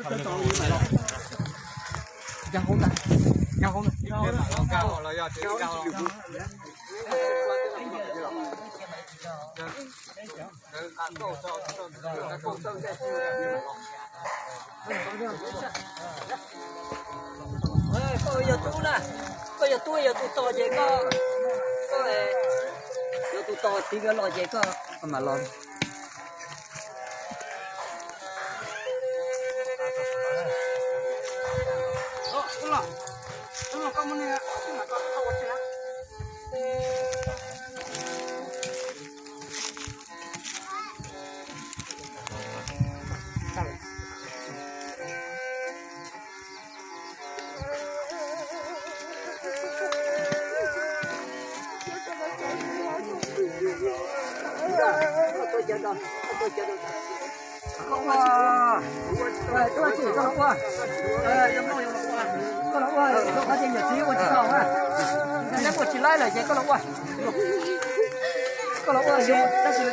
Koj yog tub na, koj yog tub yog tus tos ces koj, koj yog tus tos txiv nkawd los ces koj mam los. Koj los ua, koj los ua, koj qhov tias nyuam txiv ua tsis tau na. Neb ua tsis laib lawm ces koj los ua. Koj los ua, tab sis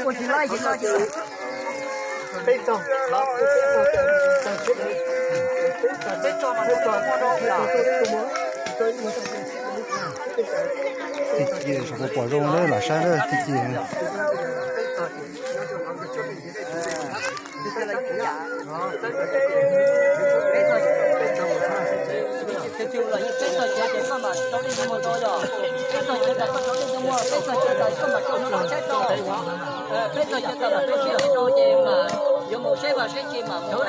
ua tsis laib ces koj ces Tij ci saum puas zoo lawm lam saib lawm tij ci. Peb txog ces koj mam rau dej nyob mus rau yom. Peb txog ces tas koj rau dej nyob mus, peb txog ces tas koj mam rau noj qab tshaib rau. Peb txog ces tas mam rau siab rau ces mas yuav mus saib vaj saib tsev mas mus.